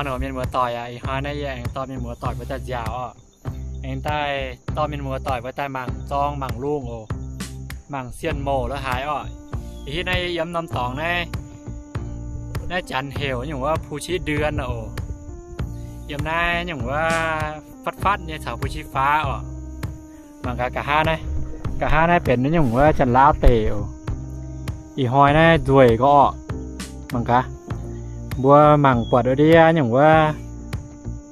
Mienh muoz-doic aac, ih hnoi naaiv yie aengx dorh mienh muoz-doic mbuo daaih nziaauc oc. Aengx daaih dorh mienh muoz-doic mbuo daaih mangc zorng mangc lungh oc. Mangc sienh mouc la'haaix oc. Ih hitv naaiv yie yiem norm dorngx naaiv, naaiv janx heuc nyungc wuov ภูชี้เดือน oc. Yiem naaiv nyungc wuov fatv fatv nyei caux ภูชี้ฟ้า oc. Mangc gaax nqa'haav naaiv, nqa'haav naaiv benx nyungc wuov Janx-Laauv deic oc. Ih hnoi naaiv nzueic gorqv orqc. Mangc gaax, mbuo mangc buatc wuov ndiev nyungc wuov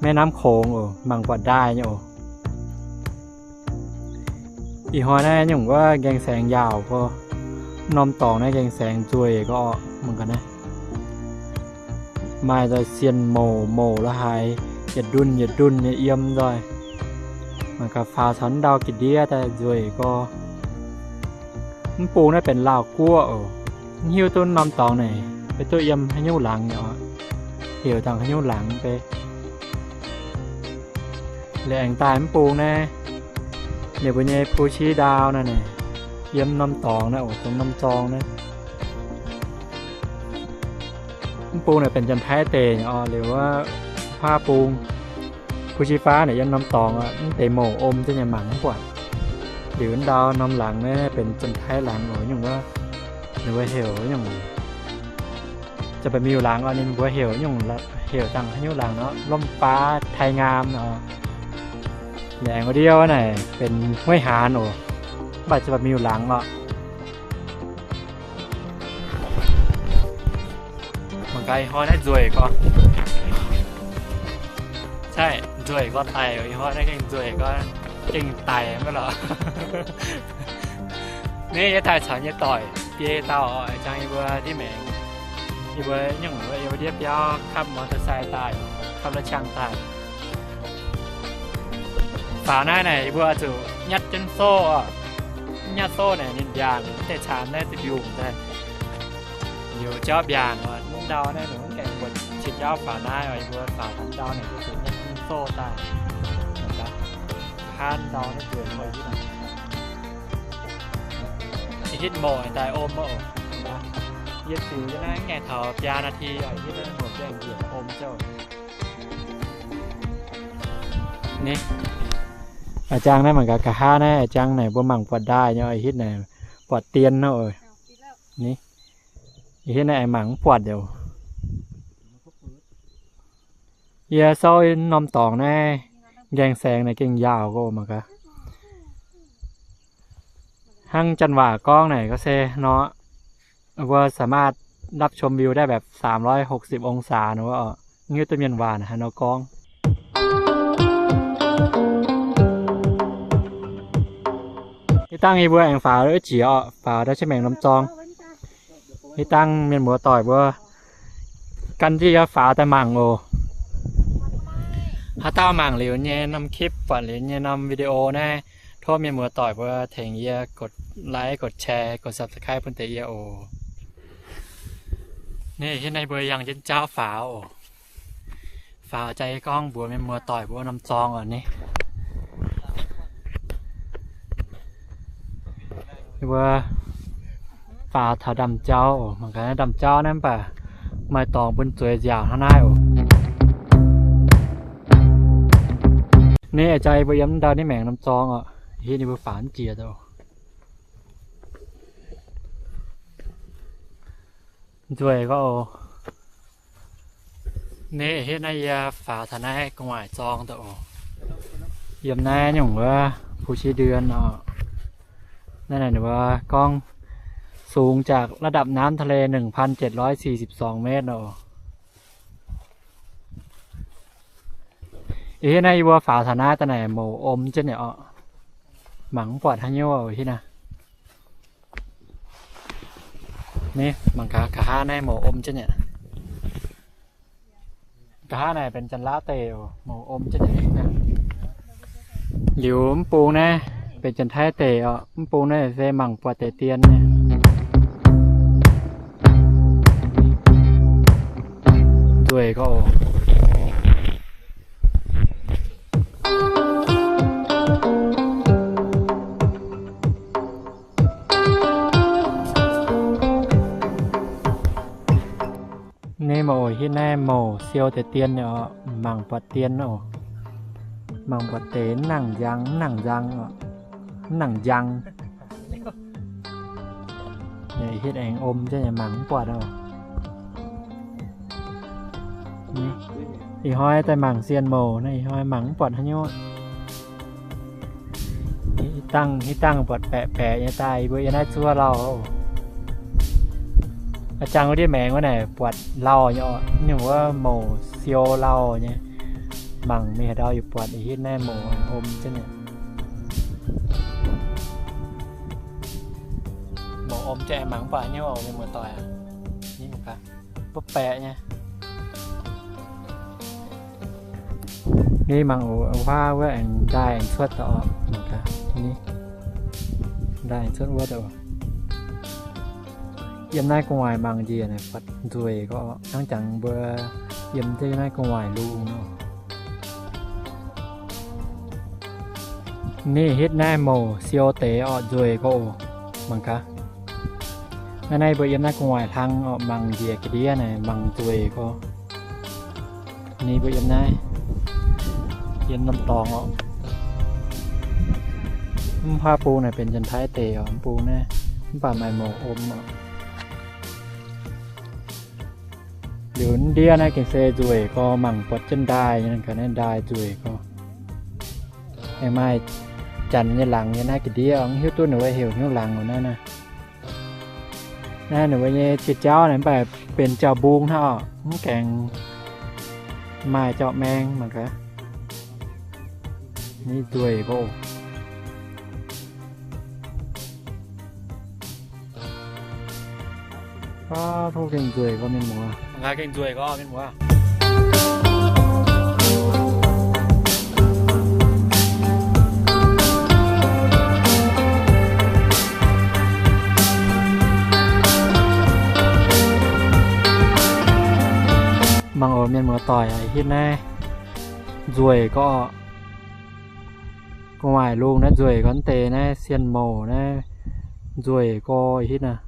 แม่น้ำโขง oc, mangc buatc ndaaih nyei oc. Ih hnoi naaiv nyungc wuov nqaeng saengx yaauc gorx, norm dorngx naaiv nqaeng saengx nzueic gorqv orqc. Mangc gaax naaiv, maaih nzoih sienh mouc mouc la'haaix, yietc ndunh yietc ndunh nyei yiem nzoih. Mangc gaax faaux caux ndau ga'ndiev daaih nzueic gorx. Mv bung naaiv benx Laauh guoqv oc. Mv hiuv duqv norm dorngx naaic beiv duqv yiem haaix nyungc laangz nyei oc. Heuc dangh haaix nyungc laangz beiv. Liuz aengx daaih mv bung naaiv, ninh mbuo nyei ภูชี้ดาว naaiv naaic, yiem norm dorngx naaiv oc, dongh norm zorng naaiv. Mv bung naaic benx Janx-Taiv deic oc. Liuz wuov huaav bung ภูชี้ฟ้า naaic yiem norm dorngx oc, mv deix mouc om jienv nyei, mangc mv buatc. Liuz ndau norm laangz naaiv benx Janx-Taiv laangz oc, nyungc wuov, ninh mbuo heuc nyungc จะไปมิว laangz oc, ninh mbuo heuc nyungc, heuc dangh haaix nyungc laangz nor, ร่มฟ้าไทยงาม oc. Liuz aengx wuov ndiev naaic benx Huaiv Haanz oc, mv baac จะไปมิว laangz oc. Mangc gaax ih hnoi naaiv nzueic gorx. Nzueic gorx daic, ih hnoi naaiv gengh nzueic gorx, gengh daic maiv lorqc. Naaiv yie daaih caux yie nyei doic biei dauh oc, jangx yie mbuo ndiev maengx. Yie mbuo nyungc yie mbuo ndiev biauv ขับมอเตอร์ไซค์ daaih, ขับรถช่าง daaih. Faaux naaiv naaic yie mbuo zuqc nyatv jienv sou oc. Mv nyatv sou naaic ninh mbiaangc, mv deix caanx naaiv duqv mbiungc daaih. Liuz jauv mbiaangc oc, mv ndau naaiv ninh mv gaengh mbuoqc qiex jauv faaux naaiv oc. Yie mbuo faaux taux ndau naaic zuqc nyatv jienv sou daaih. Hnangv ndau naaiv nzueic oc. Ih hitv mouc daaih om oc. Yie ziux yie naaiv ngaengc taux biaa นาที oc, ih hitv naaiv mouc gaengh njiec om ziouc. Ni, a'jang naaiv mangc gaax nqa'haav naaiv, a'jang naaic mbuo mangc buatc ndaaih nyei, ih hitv naaic buatc dien nor oc. Ni, ih hitv naaiv aengx mangc mv buatc oc. Yie souv norm dorngx naaiv, nqaeng saengx naaic gengh yaauc oc, mangc gaax. Hnangv janx waac gorngv naaic, ga'sie nor, ว่าสามารถรับชมวิวได้แบบ สามร้อยหกสิบองศา nor oc. Hiuv duqv mienh waac haaix nor gorngv. Hitv dangh yie mbuo aengx faaux jiex oc, faaux daaih jienv maengx norm zorng. Hitv dangh mienh muoz-doic mbuo gan jienv yie faaux daaih mangc oc. Haaix dauh mangc liuz nyei norm คลิป, buatc liuz nyei norm video naaiv, tov mienh muoz-doic mbuo tengx yie กดไลค์ กดแชร์ กด subscribe bun deix yie oc. Ni, hitv naaiv mbuo yangh jienv jauv faaux oc. Faaux jaax yie gorngv mbuox mienh muoz-doic mbuo norm zorng oc ni. Mbuo faaux taux ndaamv-jauv oc. Mangc gaax naaiv ndaamv-jauv naaiv mv baac maaih dorngx bun zueiz nziaauc hnangv naaiv oc. Ni, jaax yie mbuo yiem ndau ni maengx norm zorng oc. Hitv ninh mbuo faaux jiex oc. Nzueic gorx oc. Ni, hitv naaiv yie faaux taux naaiv gu'nguaaic zorng daaih oc. Yiem naaiv nyungc wuov ภูชี้เดือน oc. Naaiv naaic ninh mbuo gorngv สูงจากระดับน้ำทะเล หนึ่งพันเจ็ดร้อยสี่สิบสองเมตร oc. Ih hitv naaiv yie mbuo faaux taux naaiv daaih naaic mouc om jienv nyei oc. Mangc mv buatc haaix nyungc oc, hitv naaiv. Ni, mangc gaax nqa'haav naaiv mouc om jienv nyei. Nqa'haav naaic benx Janx-Laauv deic oc, mouc om jienv nyei. Liuz mv bung naaiv benx Janx-Taiv deic oc. Mv bung naaiv se mangc buatc deix dien nyei. Nzueic gorx oc. Ni, mouc oc, hitv Naaiv mouc siou deix dien oc, mangc buatc dien oc. Mangc buatc deix mv nangc njang, mv nangc njang oc, mv nangc njang. Hitv aengx om jienv mangc mv buatc oc. Ih hnoi daaih mangc sienh mouc naaiv, ih hnoi mangc mv buatc haaix nyungc. Hitv dangh, hitv dangh buatc baeqc baeqc nyei daaih, yie mbuo yiem naaiv zuov lauh. A'jang wuov ndiev maengx wuov naaic buatc lauh nyei oc, nyungc wuov mouc siou lauh nyei. Mangc mingh haaix ndau yaac buatc, hitv naaiv mouc om jienv nyei. Mouc om jienv mangc mv buatc haaix nyungc, muoz-doic. Mbuo baeqc nyei. Ni mangc oc, huaav wuov aengx ndaaih aengx cuotv daaih oc. Ni ndaaih aengx cuotv wuov daaih oc. Yiem naaiv gu'nguaaic mangc njiec naaic buatc nzueic gorqv, hnangv jangx mbuo yiem jienv naaiv gu'nguaaic lungh nor. Ni hitv naaiv mouc siou deix orqc, nzueic gorqv oc. Mangc gaax. Naaiv naaiv mbuo yiem naaiv gu'nguaaic hlang orqc, mangc njiec ga'ndiev naaic mangc nzueic gorqv. Ni mbuo yiem naaiv, yiem norm dorngx orqc. Mv huaav bung naaic benx Janx-Taiv deic orqc, mv bung naaiv, mv baac maaih mouc om orqc. Liuz ndiev naaiv gengh se nzueic gorqv, mangc buatc jienv ndaaih nyei, ga'naaiv ndaaih nzueic gorqv. Aengx maaih janx nyei laangz nyei naaiv ga'ndiev, mv hiuv duqv ninh wuov heuc hnyouv laangz oc naaiv naaiv. Naaiv ninh mbuo nyei jiex jauv naaic mv baac benx jauv-mbung hnangv orqc, mv gaengh maaih jauv-maeng mangc gaax. Ni nzueic gorqv. Tov gengh nzueic gorqv mienh muoz. Mangc gaax gengh nzueic gorqv mienh muoz. Mangc oc mienh muoz-doic, hitv naaiv nzueic gorqv. Gu'nguaaic lungh naaiv nzueic gorqv, deix naaiv sienh mouc naaiv nzueic gorqv hitv naaiv.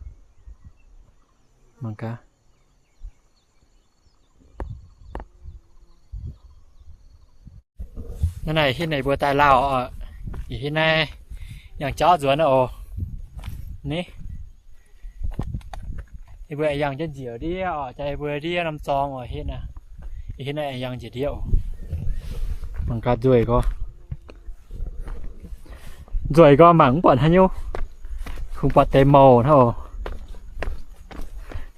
Mangc gaax. Naaiv naaic hitv naaic mbuo daaih lauh oc. Hitv naaiv yangh jauv nzuonx oc. Ni, yie mbuo yangh jienv njiec ndiev oc, jaax yie mbuo ndiev norm zorng oc, hitv naaiv. Hitv naaiv yangh njiec ndiev oc. Mangc gaax nzueic gorqv. Nzueic gorqv mangc mv buatc haaix nyungc. Kungx buatc deix mouc hnangv oc.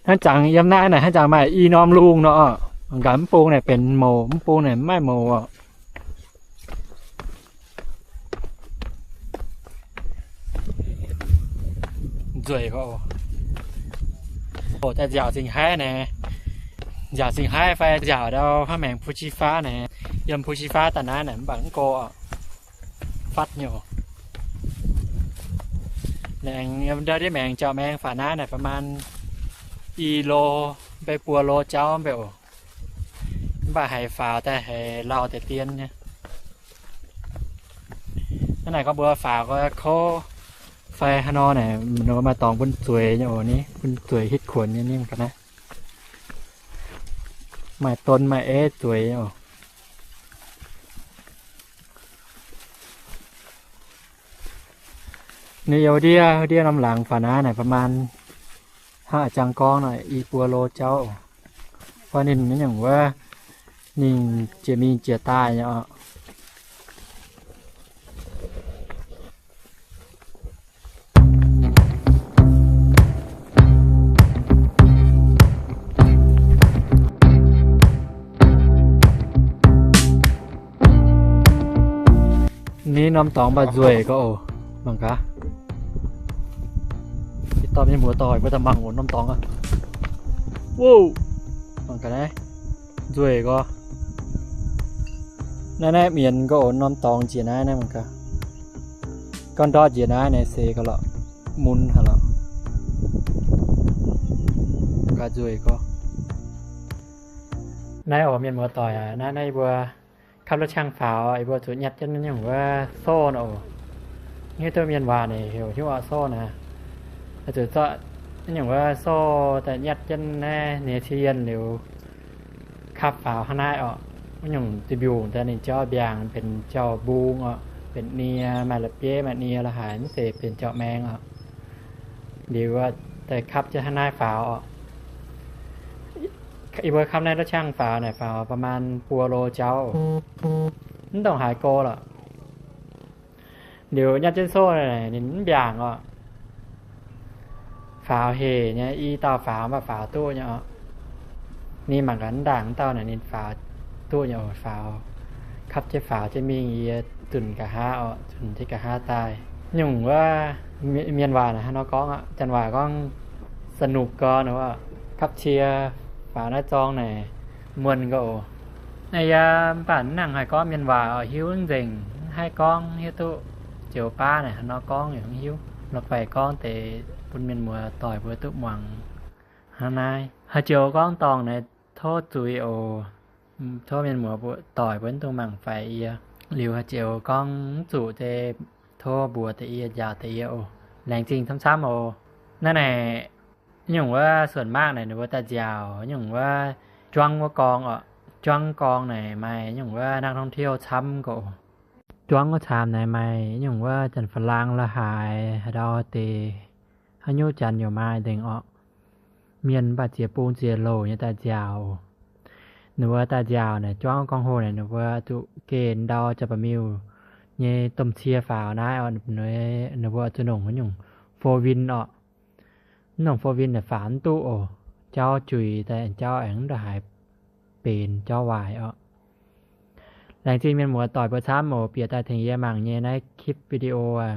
Hnangv jangx yiem naaiv naaic hnangv jangx maaih i norm lungh nor oc. Mangc gaax mv bung naaic benx mouc, mv bung naaic mv maaih mouc oc. Nzueic gorqv oc. Daaih nziaauc zingh haiv naaic. Nziaauc zingh haiv fai nziaauc ndau hnangv maengx ภูชี้ฟ้า naaic. Yiem ภูชี้ฟ้า daaih naaiv naaic mv baac mv go oc. Fatv nyei oc. Aengx yiem ndau ndiev maengx jauv-maeng faaux naaiv naaic ประมาณ i lo, mv bei buo lo jauv mv bei oc. Mv baac haiz faaux daaih haiz lauh deix dien nyei. Hnangv naaic gorngv mbuo faaux gorx kouv fai haaix nor naaic, maaih dorngx bun zueiz nyei oc, ni bun zueiz hitv kuonx nyei ninh ga'naaiv. Maaih don maaih eiv zueiz nyei oc. Ninh youh ndiev, ndiev norm laangz faaux naaiv naaic ประมาณ hnangv a'jang gorngv naaic i buo lo jauv oc. Fai ninh nyungc wuov, ninh jiex mingh jiex daaih nyei oc. Ni norm dorngx mv baac nzueic gorx oc. Mangc gaax. Hitv dorh mienh muoz-doic mbuo daaih mangh oc norm dorngx aqv. Wow! Mangc gaax naaiv. Nzueic gorx. Naaiv naaiv mienz gorx oc, norm dorngx njiec naaiv naaiv mangc gaax. Gorngv ndortv njiec naaiv naaiv se gorx lorqc, mun haic lorqc. Mangc gaax nzueic gorx. Naaiv oc mienh muoz-doic aac, naaiv naaiv yie mbuo ขับรถ qangx faaux, yie mbuo zuqc nyatv jienv nyungc wuov sou nor oc. Hiuv duqv mienh waac naaic heuc hnyouv oc sou naaic. Zuqc zorqv nyungc wuov sou daaih nyatv jienv naaiv nyei cien liuz, Kapv faaux hnangv naaiv orqc. Wuov nyungc ziex mbiungc daaih ninh jauv mbiaangc benx jauv-mbung orqc, benx nie, maaih la'bieiv maaih nie la'haic, mv zeiz benx jauv-maeng orqc. Liuz daaih kapv jienv hnangv naaiv faaux orqc. Yie mbuo kapv naaiv ndortv qangv faaux naaic faaux ประมาณ buo lo jauv, mv dongh haaix go lorqc. Liuz nyatv jienv sov naaic ninh mv mbiaangc orqc. Faaux hec nyei, i dauh faaux mv baac faaux duqv nyei orqc. Ninh mangc gaax ndaangc dauh naaic ninh faaux duqv nyei oc. Faaux, kapv jienv faaux jienv mingh, yie zunc nqa'haav orqc, zunc jienv nqa'haav daaih. Nyungc wuov mienh waac naaic hnangv nor gorngv, janx waac gorngv สนุก gau nor, kapv cie faaux naaiv zorng naaic muonh gau oc. Naaiv yie mv baac mv nangc haih gorngv mienh waac orqc, hiuv nzengc, mv haih gorngv, hiuv duqv zioux baav naaic hnangv nor gorngv yaac mv hiuv. La'faix gorngv deix bun mienh muoz-doic mbuo duqv muangx hnangv naaiv. Haaix joux gorngv dorngc naaic tov zuiz oc. Tov mienh muoz-doic mbuo mv dungx mangc faix yie. Liuz haaix joux gorngv mv zuqc deix, tov mbuox deix yie, njaaux deix yie oc. Laengz zingh camv-camv oc. Naaiv naaic, nyungc wuov ส่วนมาก naaic ninh mbuo daaih nziaauc nyungc wuov juangv wuov gorngv orqc. Juangv gorngv naaic maaih nyungc wuov นักท่องเที่ยว camv gau. Juangv wuov caamx naaic maaih nyungc wuov janx-fa'laang la'haaix haaix ndau deix, haaix nyungc janx yaac maaih nzengc orqc. Mienh mv baac ziex bung ziex louc nyei daaih nziaauc. Ninh mbuo daaih nziaauc naaic juangv wuov gorngv hoh naaic ninh mbuo zuqc geh ndau Jaa^baa^miuh nyei domh cie faaux naaiv orqc. Ninh mbuo zuqc nongc wuov nyungc four wheel orqc. Mv nongc four wheel naaic faaux mv duqv oc. Jauv juix daaih, jauv aengx mv ndongc haaix benx jauv waaic orqc. Laengz zingh mienh muoz-doic mbuo camv oc, bieqc daaih tengx yie mangc nyei naaiv คลิปวิดีโอ aac.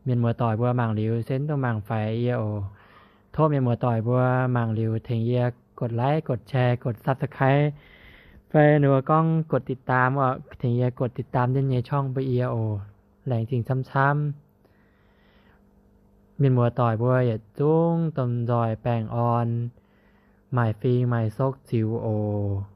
Mienh muoz-doic mbuo mangc liuz se mv dungx mangc faix yie oc. Tov mienh muoz-doic mbuo mangc liuz tengx yie กดไลค์ กดแชร์ กดซับสไครบ์ fai ninh mbuo gorngv กดติดตาม orqc, tengx yie กดติดตาม jienv nyei ช่อง mbuo yie oc. Laengz zingh camv-camv. Mienh muoz-doic mbuo yietc zungv domh nzoih baengh orn, maaih fing maaih sokv ziux oc.